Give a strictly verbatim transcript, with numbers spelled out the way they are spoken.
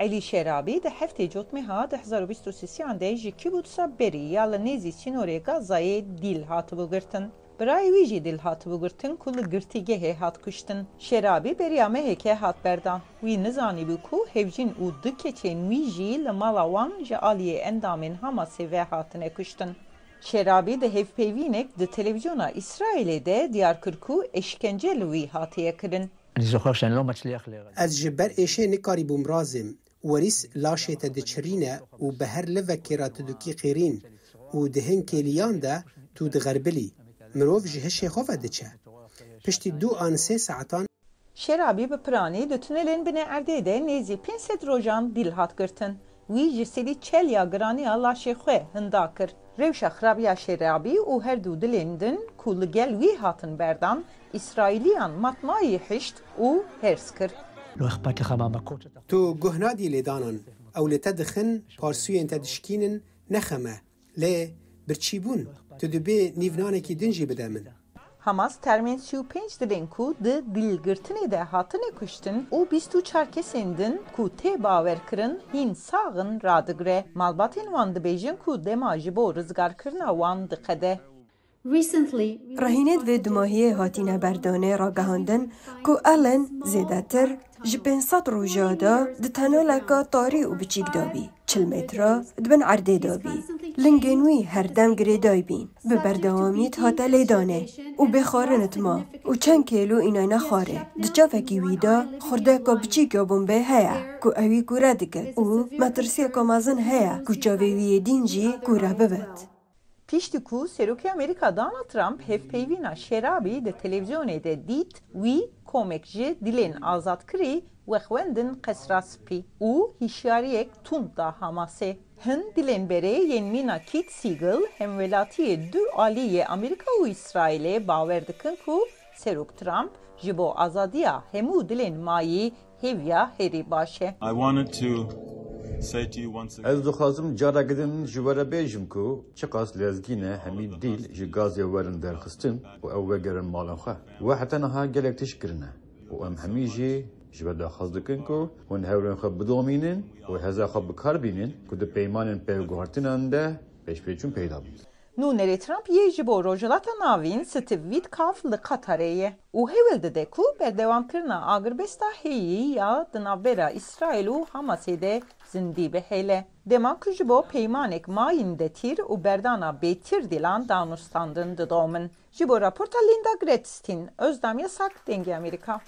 Elî Şerabî di heftê Cotmeha du hezar û bîst û sêyan de ji Kibutsa Berî ya li nêzî sînorê Gazayê dîl hatibû girtin. Birayê wî jî dîl hatibû girtin ku li girtîgehê hat kuştin. Şerabî beriya meheke hat berdan. Wî nizanîbû ku hevjîn û du keçên wî jî li mala wan ji aliyê endamên Hamasê ve hatine kuştin. Şerabî di hevpeyvînek di televîzyona Îsraîlê de diyar kir ku eşkence li wî hatiye kirin. Ez ji ber êşê nikarîbûm razêm. Werîs laşê te diçirîne û bi her livekê re tu dikî qêrîn û di hin kêliyan de tu dixerbilî. Mirov ji hişê xwe ve diçe. Piştî du an sê saetan Şerabî bi piranî di tunelên binê erdê de nêzî pênc sed rojan dîl hat girtin. Wî ji serî çel ya giraniya laşê xwe hinda kir. Rewşa xirabiya Şerabî û her du dilên din ku li gel wî hatin berdan, Îsraîliyan matmayî hişt û hêrs kir. Tu guh nadî lêdanan. Ew li te dixin, parsûyên te dişkînin, nexeme. Lê birçîbûn, tu dibê nîvnanekî din jî bide min. Hamas termên sî û pênc dilên ku di dîlgirtinê de hatine kuştin û bîst û çar kesên din ku tê bawerkirin hîn sax in radigre. Malbatên wan dibêjin ku dema ji bo rizgarkirina wan diqede. Rehînê di vê dumahiyê hatîne berdanê ragihandin ku Ellen zêdetir ji pênc sed roja de di tuneleka tarî û biçîk de bî. Çil metre di bin erdê de bî. Lingên wî her dem girêdayî bîn. Bi berdewamî dihate lêdanê û bê xwarin dima û çend kêlo înayne xwarê. Di çavekî wî de xurdeka biçîk ya bombê heye ku ewî kûre dike û metirsiyeka mezin heye ku çavê wî yê dîn jî kûre bibit. Piştî ku Serokê Amerîka Donald Trump hevpeyvîna Şerabî di televîzyonê de dît, wî komek ji dilên azatkirî wexwendin Qesra Spî û hişyariyek tund da Hamasê. Hin dilên berê yên mîna Keith Siegel, hemwelatiyê du alî yê Amerîka û Îsraîlê, bawer dikin ku Serok Trump ji bo azadiya hemû dilên mayî hêviya herî baş e. I wanted to say to you once again. Ez dixwazim careke din ji we re bêjim ku çiqas lezgî ne hemî dîl ji Gazê werin derxistin û ew vegerin malên xwe. We heta niha gelek tişt kirine û em hemî jî ji we daxwaz dikin ku hûn hevrên xwe bidomînin û heza xwe bi kar bînin ku di peymanên pevguhertinan de pêşveçûn peyda bît. Nûnerê Trump yê ji bo Rojhilata Navîn, Steve Witkoff, li Qatarê ye û hewil dide ku berdewamkirina agirbesta heyî ya di navbera Îsraîl û Hamasê de zindî bihêle. Dema ku ji bo peymanek mayîn de tîr û berdana bêtir dîlan danûstandin didomin. Ji bo raporta Linda Gradstein, Ozdam Yasak, Dengê Amerîka.